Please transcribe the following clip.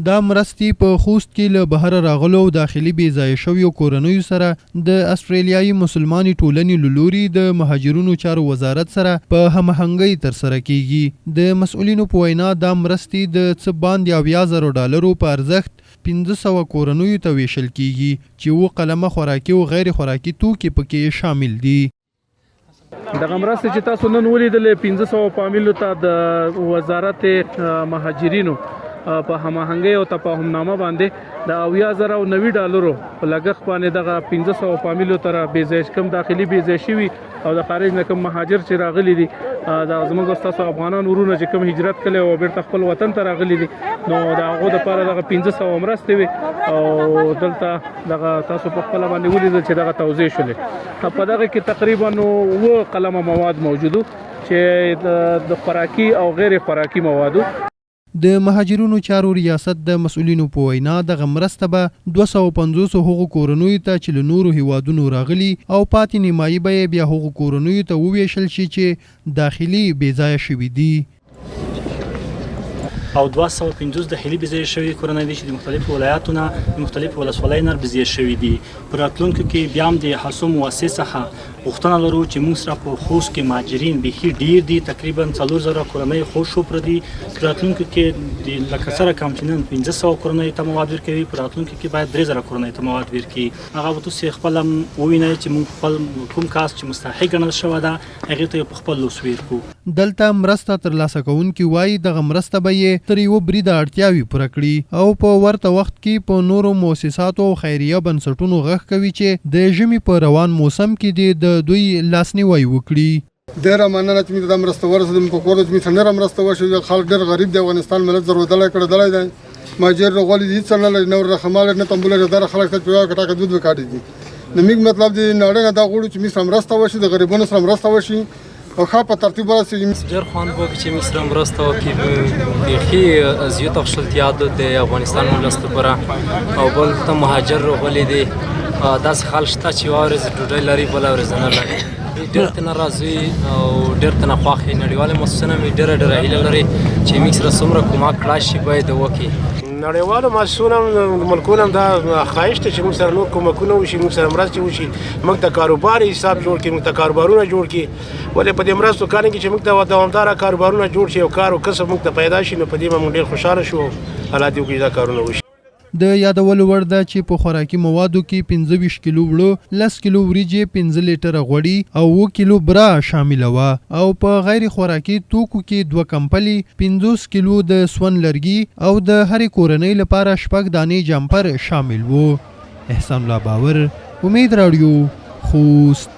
دا مرستې په خوست کې له بهره راغلو او داخلي بې ځایه شویو کورنیو سره د اسټرالیايي مسلمانې ټولنې له لوري د مهاجرونو چارو وزارت سره په هماهنګۍ ترسره کېږي. د مسؤلینو په وینا، دا مرستې د څه باندې 70 زرو ډالرو په ارزښت 500 کورنیو ته وېشل کېږي، چې اووه قلمه خوراکي او غیر خوراکي توکي په کې شامل دي. دغه مرستې چې تاسو نن ولیدلې 500 فامیلو ته د وزارت مهاجرینو په هماهنګۍ او تفاهم نامه باندې د 70,090 ډالرو په لګښت باندې دغه 500 فامیلو تر بې ځای کوم داخلي بې ځای شوي او د خارج نه کوم مهاجر چې راغلي دي، دا زموږ تاسو افغانان ورونه چې کوم هجرت کړي او بیرته خپل وطن ته راغلي دي، نو د هغو لپاره دغه 500 مرستې وي. او دلته دغه تاسو په خپل باندې ولیدل چې دغه توزیع شولې. په دغه کې تقریبا 7 قلمه مواد موجودو چې د خوراکي او غیر خوراکي موادو. د مهاجرونو چارو ریاست د مسؤلینو په وینا، دغه مرسته به 250 هغو کورنیو ته چې له نورو هیوادونو راغلي او پاتې نیمایي به یې بیا هغو کورنیو ته وویشل شي چې داخلي بې ځایه شوي دي. او 250 داخلي بې ځایه شوي کورنۍ دي چې د مختلفو ولایاتو نه، د مختلفو ولسوالیو نه بې ځایه شوي دي. په راتلونکو کې بیا هم د هڅو موسسې څخه غوښتنه لرو چې موږ سره په خوست کې مهاجرین بیخي ډیر دي، تقریبا 4000 کورنۍ خوست شوپره دي. په راتلونکو کې د لکه څه رقم چې نن 500 کورنۍ ته مواد ورکوي، په راتلونکو کې باید 3000 کورنۍ ته مواد ورکړي. هغه به تاسو خپل هم ووینئ چې موږ خپل کوم کس چې مستحق ګڼل شوی ده، هغې ته په خپل لوس ورکړو. دلته مرسته ترلاسه کوونکي وايي، دغه مرسته به یې تر یوه بریده اړتیاوې پوره کړي او په ورته وخت کې په نورو موسساتو او خیریه بنسټونو غږ کوي چې د ژمي په روان موسم کې دې د دوی لاسنیوی وکړي. ډیره مننه چې موږ ته دا مرسته ورسېده. موږ په کور ده چې موږ سره ډېره مرسته وشي. خلک ډېر غریب دي، افغانستان ملت ضرورتلی کړېدلی دی. مهاجر راغلي دي، هېڅ نه لري، نه ورته لري، نه تنبو لري. دغه خلک ته چې یوه کټاکه دود وکاټي دي. نو موږ مطلب د نړۍ نه دا غواړو چې موږ سره مرسته وشي، د غریبانو سره مرسته وشي او ښه په ترتیب ورسېږي. ډېر خوند وکړي چې موږ سره مرسته وکړي. بیخي اذیت او خشلتیا د افغانستان ولس لپاره او بل ته مهاجر راغلي دي. داسې حال شته چې یوه ورځ ډوډۍ لري، بله ورځ نه لري. ډېر تنه راضي او ډېر تنه خوښ دي. نړیوالې موسسې نه مې ډېره ډېره هیله لري چې موږ سره څومره کومک کړای شي باید وکړي. نړیوالو موسسو نه، ملکونو هم دا خواهش دی چې موږ سره نور کومکونه وشي، موږ سره مرستې وشي، موږ ته کاروبار حساب جوړ کړي، موږ ته کاروبارونه جوړ کړي. ولې په دې مرستو کانې کې چې موږ ته دوامداره کاروبارونه جوړ شي او کار او کسب موږ ته پیدا شي، نو په دې به موږ ډېر خوشحاله شو. الله دې وکړي دا کارونه وشي. د یادولو وړ ده چې په خوراکي موادو کې 25 کیلو اوړه، 10 کیلو وریجې، 5 لیټره غوړي او 7 کیلو بره شامله وه او په غیر خوراکي توکو کې 2 کمپلې، 50 کیلو د سون لرګي او د هرې کورنۍ لپاره 6 دانې جمپر شامل وو. احسان الله باور، امید راډیو، خوست.